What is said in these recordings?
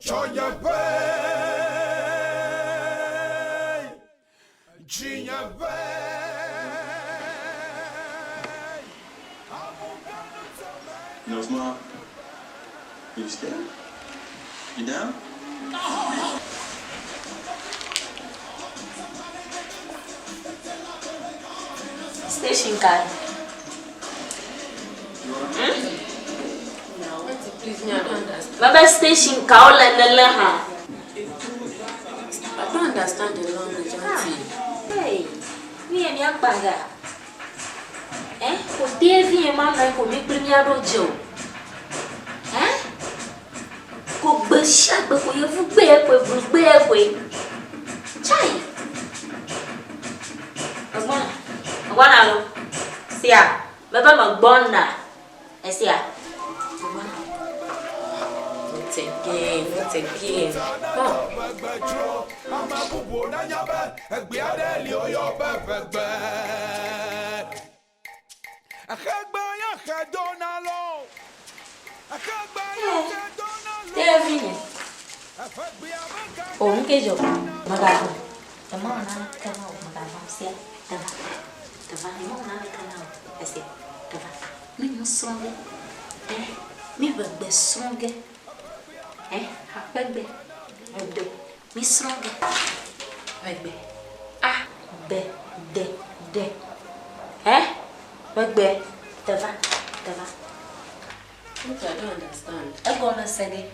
Tsɔnyeƒe, dzinyeƒe, Nozma, you scared? You down? Station kae? Mebe station kawo le nele hã? I don't understand the language, auntie. Hey, mi ye miakpa ga. Eh, ko tevi ye ma nɔ ko mi kpli miaɖo dze o. Eh? Ko gbe sia gbe ko yevu gbe ye koe, blu gbe ye koe. Chai. Megbɔna. Megbɔna lo. Sia. Mebe megbɔna. Esia. Megbɔna. Not again, not again. Oh. Ame bubuwo nanya be egbea ɖe li woyɔ be ʋegbe. Exegbe ya xe do na lɔ. Exegbe ya xe do na lɔ. Te vinye. O nu ke dzɔ? Mègavɔ̃. Nyemewɔ naneke na wò. Mègavɔ̃ sia. Te va. Te va. Nyemewɔ naneke na wò. Esia. Te va. Mí nu srɔ̃ ge. Ɛ, mí ʋegbe srɔ̃ ge. Ɛ, aƒegbe, ʋegbe. Mí srɔ̃ ge. Ʋegbe. A, B, D, ɖ. Ɛ, ʋegbe. Te va. Te va. Auntie, I don't understand. Egɔme se ge.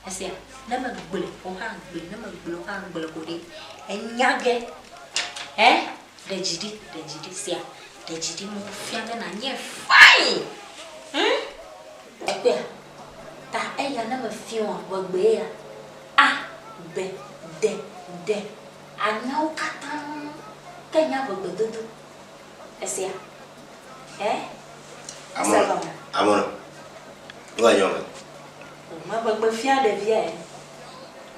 Esia, ne megblɔe, wò hã gblɔe, ne megblɔe, wò hã gblɔe ko ɖe, enya ge. Ɛ, ɖe dzi ɖi, ɖe dzi ɖi sia, ɖe dzi ɖi mefia be nànye fine. Hm? Ekpɔea? Ta eya ne mefia wòa, ʋegbee ya. A, B, D, ɖ. Anya wo katã ke nya ʋegbedodo. Esia? Ɛ? Ese gɔme? Amono. Nuka nyɔ me? Meʋegbe fia ɖevia ɛ.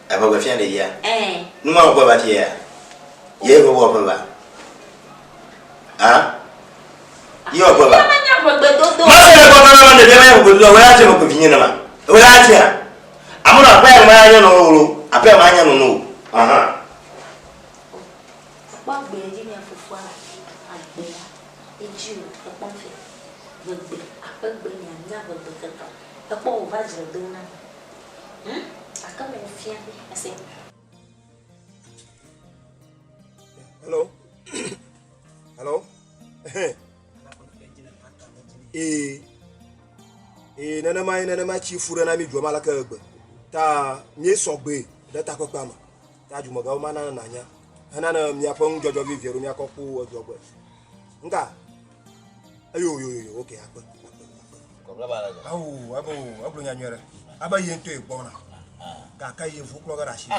Eʋegbe fia ɖevia? Ɛ. Nu ma wòkpɔ va fia ya? Ye ʋe wɔ ƒe va? Ha? Ye wɔ ƒe va? Menya ʋegbedodo. Ma se le gbɔ na ma ɖevia menya ʋegbedodo wòle atse me vinye ne ma. Wòle atsea? Amono aƒe ya ma anya nɔ o. Aƒe ya ma anya nɔ o. Aha. Ekpɔ agbea dzi mia fofoa la, agbea edzi o, ekpɔ ŋfɛ, ʋegbe, aƒegbe mia nya ʋegbe keke, ekpɔ wò va dzre do na mi. Hm? Gake me fia be, ese. Hello? Hello? Ee. Ee, nenema nenema tsi fu ɖe na mi dua me aleke egbe. Ta míesɔ gbe ɖe takpekpea me. Ta dumegãwo mana nanya hena ne miaƒe nudzɔdzɔ vevie ɖo miakɔ kpo edua gbɔe. Ŋka? Eyo yo yo yo, ok, akpe, akpe, akpe. Awo, ebe o, egblɔ nya nyuie ɖe. Abe ye ŋutɔe gbɔna. Gake yevu kplɔ ge ɖe asi.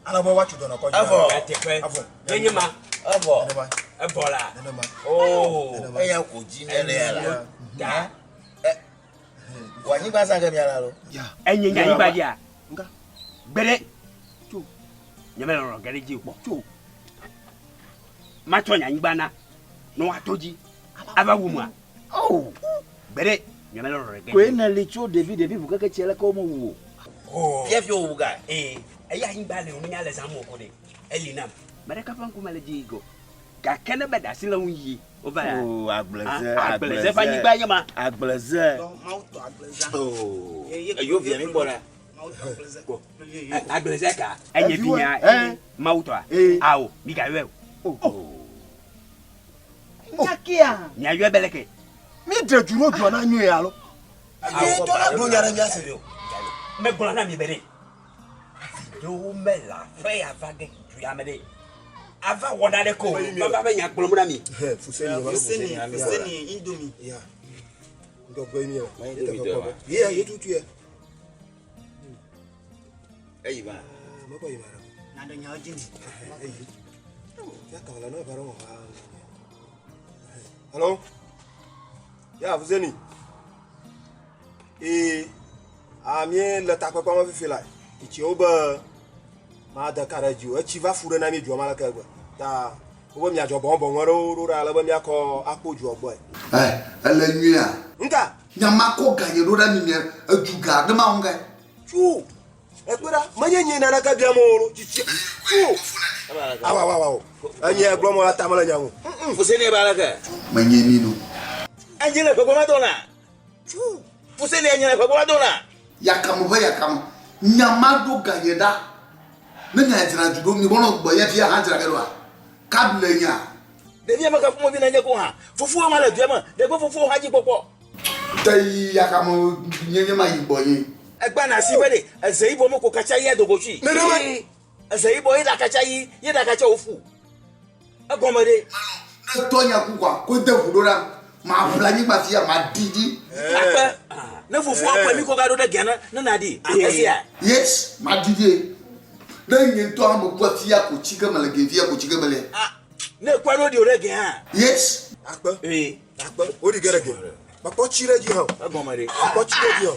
Ale be woatso dɔnɔkɔdzi. Evɔ. Nyateƒe. Evɔ. Ye nye ma. Evɔ. Nenema. Evɔ la. Nenema. Oo. Nenema. Eya ko dzi ne le ya la. Da. Wò anyigba zã ge mia la lo. Enye nye anyigba dzia. Ŋka. Gbeɖe. Tso. Nye me lɔlɔ ge ɖe dzi kpɔ. Tso. Matsɔ nye anyigba na ne woato dzi ava wu mua. Oh. Gbeɖe. Nye me lɔlɔ ge. Koe ne li tso ɖevi ɖevi ʋu keke tsia leke womewu o. Oh. Fiafi wowu ga. Ee. Eya anyigba le wòmenya le zãmu o ko ɖe. Eli nam. Ame ɖeka ƒe ŋkume le dzi yi go. Gake ne be ɖe asi le ŋu yi wova ya. Oo, agbleze, Ah, agbleze ƒe anyigba nye ma. Agbleze. Mawu tɔ agbleza. Oo, eyo via mi gbɔ ɖa. Mawu tɔ agbleze. Eh, Agbleze ka? Enye vinya Mawu tɔa? Ao, migayɔe o. Nyakia. Miayɔe be leke? Mi dre du ɖo dua na nyuie alo? Eye tɔ la gblɔ nya ɖe mía se o. Megblɔ na mi be ɖe viɖewo mele aƒe ya va ge du ya me ɖe ava wɔ naɖeke o. Meva be nya gblɔm na mi. Fuseni, Fuseni, Fuseni, Indomie. Ya. Ŋdɔgbe mi o. Ye teƒe kpɔ be. Ye ye tutu ye. Eyi va. Mekɔ yi ma ɖe. Naɖe nyawo dzi ni. Eyi. Ya ka wòle ne eva ɖe wɔ. Hello. Ya Fuseni. Ee, a mí le takpekpe me fifi la. Tsitsiwo be made ka ɖe dzi o. Etsi va fu ɖe na mí dua me aleke egbe. Ta wobe miadzɔ bɔŋbɔŋ aɖewo ɖo ɖa ale be míakɔ akpo dua gbɔe. Ɛ, ele nyuia? Ŋka? Nya ma kɔ ga nye ɖo ɖa mi mia edu ga ne ma ŋka. Tso. ɖa, menye nye naneke biam o lo, tsitsi. Fu. Awa awa awa. Enye gblɔm la ta mele nya ŋu. Fuseni ba leke. Menye mi no. Enye le ƒe ma dona. Fuseni enye le ƒe ma dona. Yakame ƒe yakame. Nya ma ɖo ganye ɖa. Ne nya dzra du ɖo, mi gbɔnɔ gbɔ ye fia hã dzra ge ɖoa? Kable nya. Ɖevia me ka ƒomevi nenye ko hã. Fofowo ma le dua me. Ɖe gbe fofowo hã dzi kpɔkpɔ. Te yi yakame nyenye ma yi gbɔ ye. Egba na si be ɖe eze yibɔ me ko katsa yi adogo tsi. Nenema. Eze yibɔ ye ɖa katsa yi ye ɖa katsa wofu. Egɔme ɖe. Ne tɔ nya ku kɔa, ko de ʋu ɖo ɖa. Ma ƒle anyigba fia, ma ɖi dzi. Akpe. Ne fofoa kɔe mi kɔ ga ɖo ɖe gea ne ne na ɖi. Esia. Yes, ma ɖi dzi. Ne nye ŋutɔ hã mekua fia ko tsi ge mele ge fia ko tsi ge mele. Ah, ne kɔe ɖo ɖi o ɖe gea. Yes. Akpe. Akpe. Wo ɖi ge ɖe ge. Mekpɔ tsi ɖe dzi hã. Egɔme ɖe. Mekpɔ tsi ɖe dzi hã.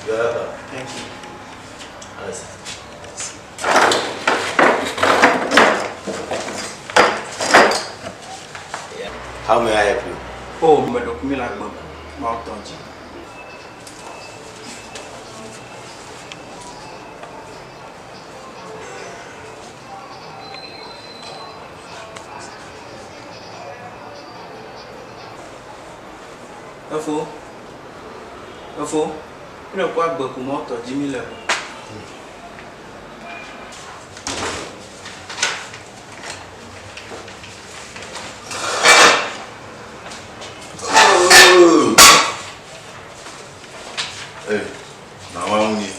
You're welcome. Thank you. Alice. How may I help you? Oh, meɖo mi le agbe Mawu tɔ dzi. Efo, efo, mi le kpɔ agbe ko Mawu tɔ dzi mi le. Hey, na wa ni.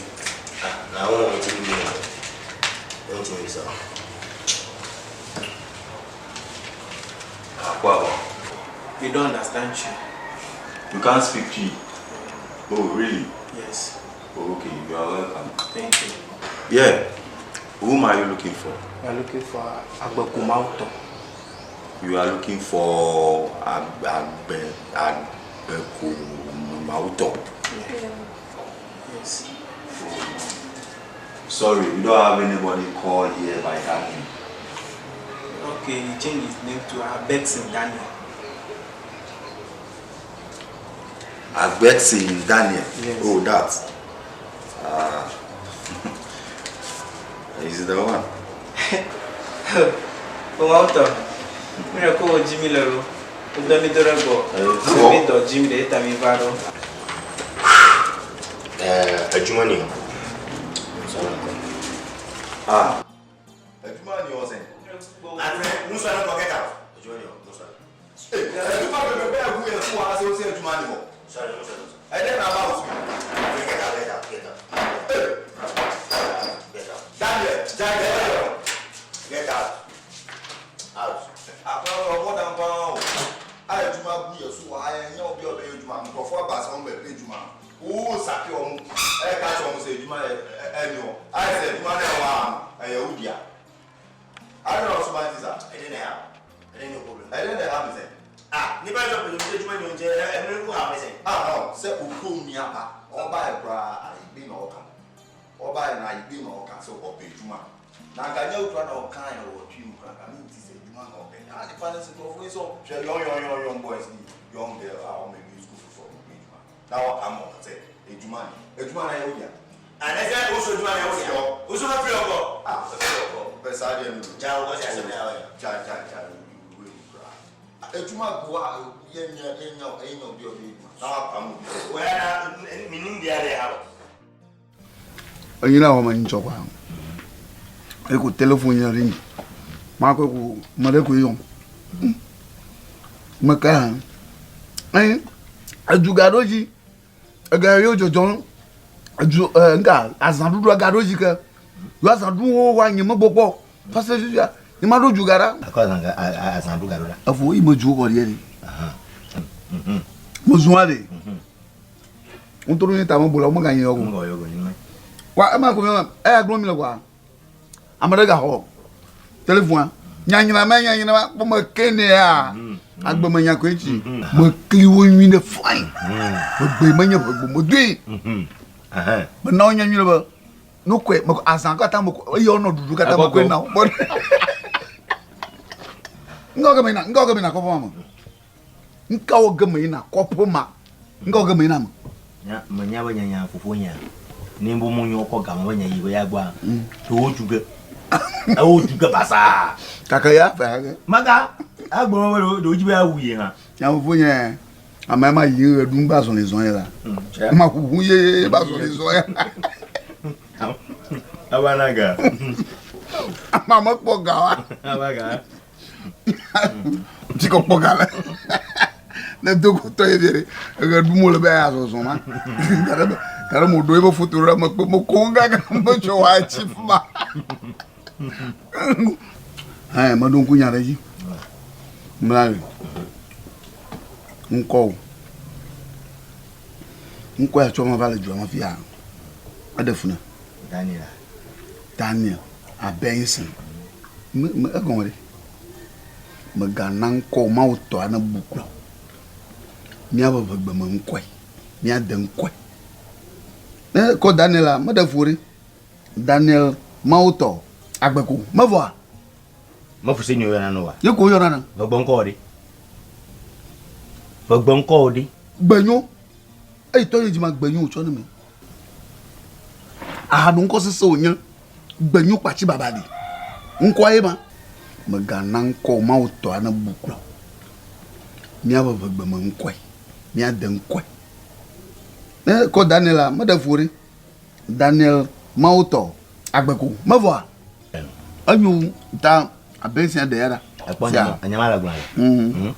Ah, na wa ti mi. Wọ́n ti mi sọ. Akwa. We don't understand you. You can't speak Twi. Oh, really? Yes. Oh, okay, you are welcome. Thank you. Yeah. Whom are you looking for? We are looking for Agbeku Mawu tɔ. You are looking for Agbe Agbeku Mauto. Yes. Sorry, we don't have anybody called here by that name. Okay, he changed his name to Abexin Daniel. Agbetsin Daniel. Yes. Oh, that. Ah. Is the one. O Mawu tɔ, mi le ko wo dzi mi le lo. Wo dɔ mi do ɖe gbɔ. Se mi dɔ dzi mi ɖe eta mi va ɖo. Adwuma ni o. Ah. Adwuma ni o sɛn. Afɛ musa ne kɔ get out. Adwuma ni o musa. Adwuma bɛbɛ bɛ agu yɛ fún wa ase o se adwuma ni o. Sorry musa musa. Ɛdɛ na ba o su. Get out get out get out. Get out. Daniel, Daniel. Get out. Out. Akɔrɔ ɔbɔ dan paa o. A adwuma gu yɛ so wɔ ha yɛ nyɛ obi a ɔbɛyɛ adwuma nkurɔfoɔ aba sɛ wɔn bɛ pɛ adwuma. Wo saki wɔn ɛka kyerɛ wɔn sɛ adwuma yɛ ɛni hɔ. Ayɛ sɛ adwuma no ɛwɔ ha no ɛyɛ wo dea. Adi na ɔsoma ti sa. Ɛdɛ na ɛha. Ɛdɛ ni o problem. Ɛdɛ na ɛha mi sɛ. Ah, nipa yɛ sɔ pɛlɛ adwuma ni o nkyɛn ɛmɛ ko ha mi sɛ. Ah no, sɛ okurom ni aba ɔba yɛ koraa ayigbe na ɔka. Ɔba yɛ na ayigbe na ɔka sɛ ɔpɛ adwuma. Na nka nyɛ okura na ɔka yɛ wɔ twi mu koraa nka mi ti sɛ adwuma na ɔpɛ. Na nipa ne sɛ nkurɔfoɔ yi sɛ hwɛ young young young young boys ni young girl a wɔn ebi sukuu foforɔ ɔmo pɛ adwuma. Na ɔka ma ɔka sɛ adwuma ni adwuma na yɛ wo dea. Anɛsɛ woso adwuma na yɛ wo dea. Woso bɛ firi ɔkɔ. Ah, ɔkɔ pɛ saa deɛ no. Gya ɔkɔ sɛ asɛm na yɛ ɔyɛ. Gya gya gya wei mu koraa. Adwuma gu a yɛ nyɛ yɛ nyɛ yɛ nyɛ obi a ɔbɛyɛ adwuma. Na wapam obi. Wɔyɛ na minim deɛ de ha o. Enyina wɔ me ŋtsɔ kwa. Eko telefon nye ring. Ma ko ko me ɖe ko yɔm. Me ka hã. Eyi edu ga ɖo dzi. Ega yewo dzɔdzɔm. Edu ɛ ŋka azãɖuɖu ega ɖo dzi ke. Yo azãɖu wo wa nye megbɔ kpɔ. Va se fifia. Nye ma ɖo du ga ɖa. Akɔ azã azãɖu ga ɖo ɖa. Efo yi me du kɔ ɖi ɖi. Me zua ɖe. Ŋutɔ ɖo nye ta me bo la wo mega nye yɔ ko. Wa ema ko mi eya gblɔ mi le kɔa. Ame ɖe gaxɔ telefoa. Nyanyra ma nyanyra ma kpɔ me ke nea. Agbe me nya koe tsi. Me kli wo nyui ɖe fine. Me gbe me nye ʋegbo me doe. Me na wo nya nyui ɖe be nu koe me azã katã me eye wonɔ ɖuɖu katã me koe na wo. Ŋka wo ge me yina, ŋka wo ge me yina kɔƒe ma me. Ŋka wo ge me yina kɔƒe ma. Ŋka wo ge me yina me. Nya, menya be nyanya fofonye ne bo mo nyɔ kɔ game be nye yi be ya gbɔa, to wo ju ge. Ewo ju ge basaa. Kake ya fa ya ge. Maga, agblɔ be ɖe wodzi be awu ye hã. Nya fofonye, ame ma yi ɣe ɖum ba zɔli zɔn ye la. Ma ʋuʋu ye ba zɔli zɔn ya. Ava na ga. Ama mekpɔ ga wa. Ava ga. Dzi kɔ kpɔ ga le. Ne do go tɔ ye vie ɖe, eɣe ɖum wole be ya zɔzɔ ma. Gare gare mo ɖo ebe foto ɖe me kpe mo ko gaga me tsɔ wa tsi fima. Hɛn meɖo ŋku nya ɖe dzi. Mla le. Ŋkɔ o. Ŋkɔ ya tsɔ ma va le dua me fia. Eɖe fu na. Daniel. Daniel Abenson. Me me egɔme ɖe. Mègana ŋkɔ o, Mawu tɔa ne bu kura o. Míaƒe ʋegbe me ŋkɔe, míade ŋkɔe. Ne ekɔ Daniel la, meɖe fu o ɖe. Daniel Mawu tɔ, agbe ko, mevɔa? Mefu se nyɔ yɔna nɔ wa. Ye ko yɔna nɔ. Ʋegbe ŋkɔ o ɖe. Ʋegbe ŋkɔ o ɖe. Gbenyo. Eyi tɔ ye dzi ma gbenyo wòtsɔ ne mi. Ahanu ŋkɔ sese wònye. Gbenyo kpatsi baba ɖi. Ŋkɔa ye ma. Mègana ŋkɔ o, Mawu tɔa ne bu kura o. Míaƒe ʋegbe me ŋkɔe. Míade ŋkɔe. Ne ekɔ Daniel la, meɖe fu o ɖe. Daniel Mawu tɔ, agbe ko. Mevɔa? Enyo ta abe sia ɖe ya ɖa. Ekpɔ nya ma, nya ma le gblɔ le.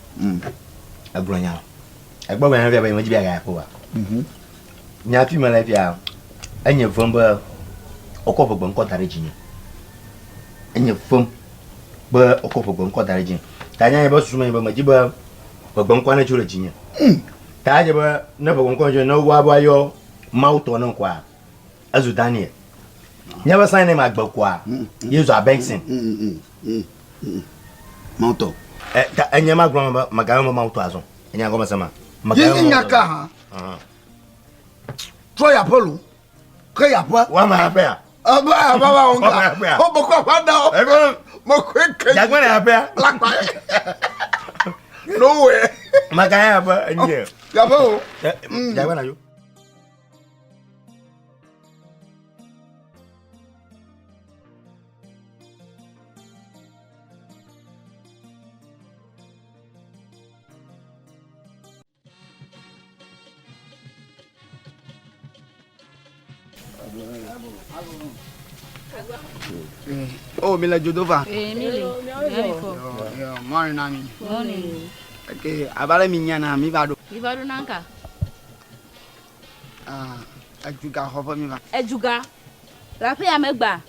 Egblɔ nya. Ekpɔ be fia be medzi be yeagayi aƒe oa? Nya fi me le fia, enye vem be wokɔ ʋegbe ŋkɔ da ɖe dzinye. Enye vem be wokɔ ʋegbe ŋkɔ da ɖe dzinye. Ta nya nye be susu me nye be medzi be ʋegbe ŋkɔa netso le dzinye. Ta edze be ne ʋegbe ŋkɔ netso ne woava yɔ Mawu tɔ ne ŋkɔa, ezu Daniel. Míaƒe sign name agbe koa, ye zu Abenson. Mawu tɔ. Enye ma gblɔ be megayɔ be Mawu tɔ azɔ. Enya gɔme se ma. Ye nye nya ka hã. Trɔ yaƒe lo. Ke yaƒe. Wa ma yaƒea. Ebe aƒe va wo ŋka. Wo mekɔ aƒe da o. Mekɔe ke. Jagbe le yaƒea. Lakpa. No way. Magaya yaƒe enye. Yaƒe o. Jagbe na yo. Oh, mi le dzodo va. Eh, mi le. Yo, morning na mi. Morning. Okay, abe ale mi nya na mi va ɖo. Mi va ɖo na ŋka. Ah, eduga xɔƒe mi va. Eduga. Le aƒe ya megba.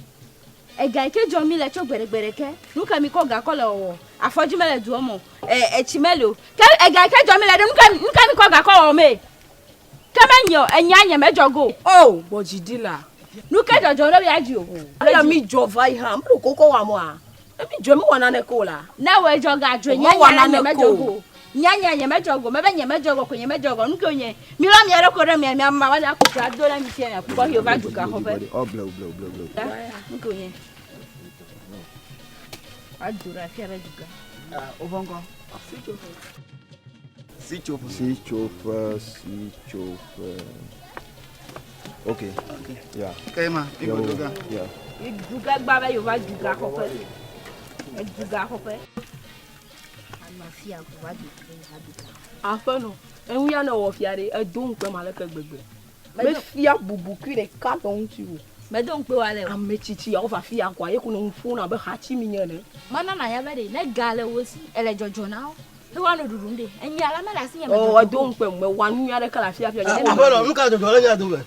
Ega yi ke dzɔ mi le tso gbeɖegbe ɖeke. Nu ka mi kɔ ga kɔ le wɔwɔ? Afɔdzi mele dua me o. E, etsi meli o. Ke ega yi ke dzɔ mi le ɖe, nu ka, nu ka mi kɔ ga kɔ wɔwɔ mee? Ke menye o, enya nye medzɔ go. O, gbɔ dzi ɖi la. Nu ke dzɔdzɔ ɖe mía dzi o. Eya mi dzɔ va yi hã, meɖo koko wɔam oa? Ne mi dzɔ mi wɔ naneke o la. Ne wòe dzɔ ga dzɔe, nye nya nye medzɔ go. Nye nya nye medzɔ go, mebe nye medzɔ go ko nye medzɔ go. Nu ke wònye, mi lɔ mia ɖokui ɖe mia mia ma va mia kuku ado ɖe mi fia mia kpɔ yi wova du ga xɔ ƒe. Nu ke wònye. Ado ɖe afia ɖe du ga. Woƒe ŋkɔ. Sitsoƒe. Sitsoƒe, sitsoƒe. Okay. Okay. Yeah. Okay, ma. Yo, yeah. Duga gba be yewo va duga xɔƒe. Eduga xɔƒe. Anɔ afia ko va du va duga. Aƒenɔ, eŋu ya ne wɔ fia ɖe, edo ŋukpe ma leke gbegbe. Mefia bubu kui ɖeka tɔ ŋuti o. Medo ŋukpe wa le o. Ame tsitsi yawo va fia koa, ye ko ne ŋu ƒona abe hatsi mi nye ene. Mana na ya be ɖe, ne ga le wo si, ele dzɔdzɔ na wo. Ne woanɔ ɖuɖum ɖe, enya la mele asinye me dzɔdzɔ. Edo ŋukpe mewɔ nu nyui aɖeke le afia fia. Aƒenɔ, nu ka dzɔdzɔ le mia dome?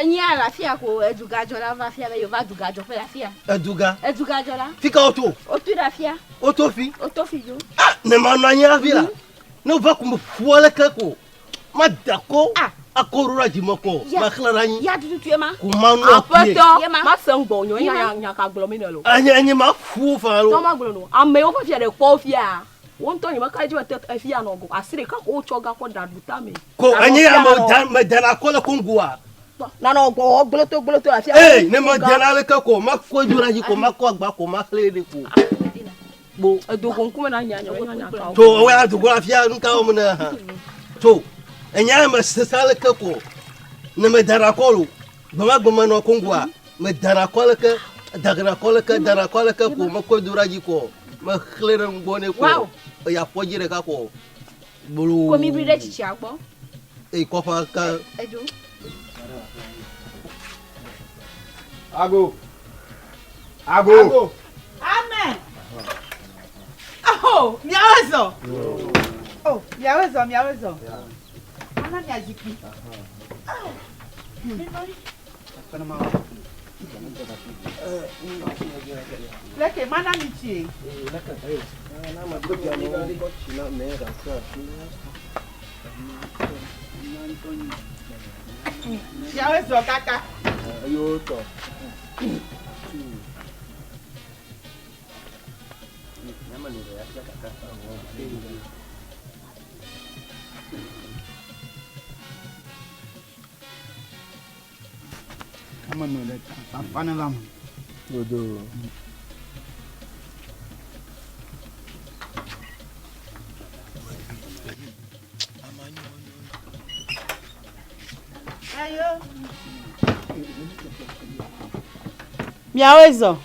Enya le afia ko edugadzɔla va fia be yewo va dugadzɔƒe le afia. Eduga? Edugadzɔla. Fi ka woto? Wotui ɖe afia. Woto fi? Woto fi dzo. Ah, ne manɔ anyi hafi la, ne wova ko meƒu aleke ko, mada ko, akɔ ɖo ɖe dzime ko, maxlẽ ɖe anyi. Ya tututue ma. Ko manɔ Aƒetɔ, fie. mase ŋgbɔ o, nya nya ka gblɔ mi nele o. Enye enye maƒu wo faa lo. Tɔ magblɔ no, amewo ƒe fia ɖe kpɔ wo fia. Wo ŋutɔ nye meka dzi be te efia nɔ go. Asi ɖeka ko wotsɔ ga kɔ da ɖu tame. Ko enye ya me da me dana kɔ le Kongoa. Nanɔ gbɔ gbloto gbloto afia. Ee, ne me dana leke ko makɔ dzo ɖe anyi ko makɔ agba ko maxlẽ ɖe ko. Kpo. Edogo ŋkume na nya nya nya nya kawo. Tso ewɔ ya dogo la fia nu ka wɔm ne hã. Tso enya me sese aleke ko ne me dara kɔ lo. Gbema gbema nɔ Kongoa me dara kɔ aleke dagna kɔ aleke dara kɔ aleke ko me kɔe do ɖe dzi ko me xlẽ ɖe nugbɔ nɛ ko eya ƒɔ dzi ɖeka ko. Gbolo. Ko mi bli ɖe tsitsia gbɔ. Eyi kɔƒea ka. Edzo. Ago. Ago. Ago. Amen. Aho, miawo zɔ. Oh, miawo zɔ, miawo zɔ. Ana mia zikpui. Leke mana mi tsie. Miawo zɔ kaka. Eyo tɔ. Ame nɔ ɖe fafa ne va me. Dodo. Ayo. Miawoe zɔ.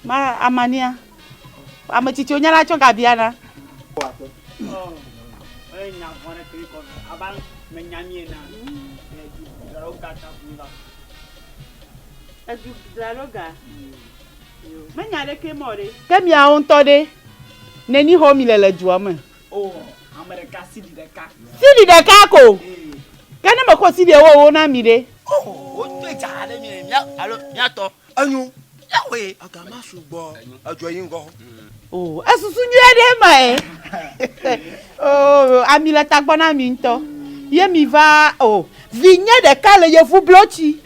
Ma amania. Ame tsitsiwo nya la tsɔ gabia na. Edu dzra ɖo ga. Menya ɖeke mɔ ɖe. Ke miawo ŋutɔ ɖe, neni xɔ mi le le dua me? O, ame ɖeka sidi ɖeka. Sidi ɖeka ko. Ke ne mekɔ sidi ewo na mi ɖe? Wodo dza ɖe mi mía alo míatɔ. Enyo. Míawoe. Agama sugbɔ. Edzɔ yi ŋgɔ. O, esusu nyuie ɖe ma e. O, ami le tagbɔ na mi ŋutɔ. Ye mi va o. Vinye ɖeka le yevu blotsi.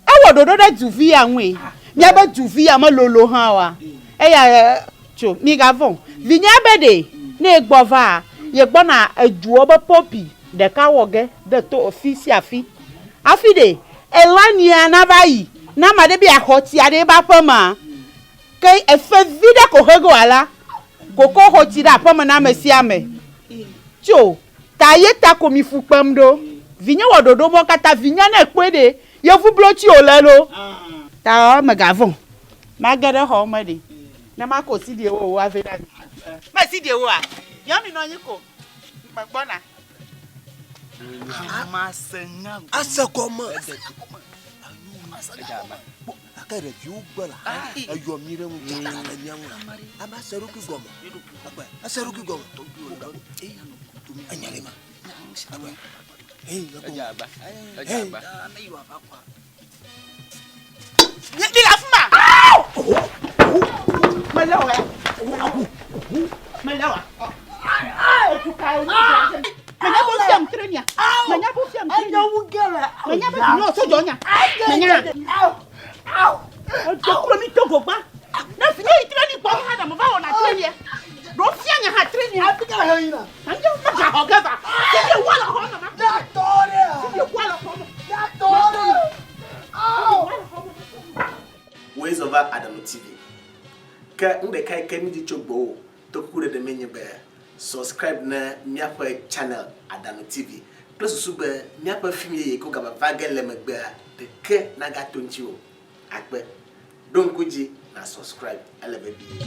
Ewɔ ɖoɖo ɖe duvi ya ŋui. Míabe duvi ya melolo hã oa. Eya tso migavɔ̃ o. Vinyea be ɖe ne yegbɔ vaa, yegbɔna eduɔ be pɔpi ɖeka wɔ ge ɖe to fi sia fi. Hafi ɖe elãnia nava yi ne ame aɖe be yeaxɔ tsia ɖe eƒe aƒe mea, ke efe vi ɖe ko he ge wòala koko xɔ tsi ɖe aƒeme na ame sia ame. Tso ta ye ta ko mi fu kpem ɖo. Vinye wɔ ɖoɖo mɔ katã, vinyea ne ekpɔe ɖe, yevublotsi wòle ɖo. Ta megavɔ̃ o. Mage ɖe xɔ me ɖi ne mako sidi ewo ewo ave na mi. Me sidi ewoa? Nyɔ mi nɔ anyi ko. Megbɔna. Ase gɔme. Gake ɖeviwo gbe la, eyɔ mi ɖe ŋu tsaka le mía ŋu la, ame ase eɖokui gɔme. Ekpɔe, ese eɖokui gɔme. Enya li ma. Ekpɔe. Hey, ekpɔ. Hey. Mi le afi ma. Mele wa. Mele wa. Menya bo fiam trenia. Menya bo fiam trenia. Menya be nyɔ so jɔ nya. Menya. Edo kuro mi togo gba. Ne fi ne yi treni kpɔ ha na mo va wɔ na trenia. Ɖo fia nya ha trenia. Afi ka he yina. Anje ma ga xɔ ge va. Sidi wa le xɔ me ma. Da tɔ ɖe. Sidi wa le xɔ me. Da tɔ ɖe. Wòe zɔ va Aɖaŋu TV. Ke nu ɖeka yi ke mídi tso gbɔwò to kukuɖeɖe mee nye be, subscribe ne míaƒe channel Aɖaŋu TV kple susu be míaƒe film yeye kewo gava va ge le megbea ɖeke nagato ŋutiwò o. Akpe. Ɖo ŋku dzi na subscribe, ele vevie.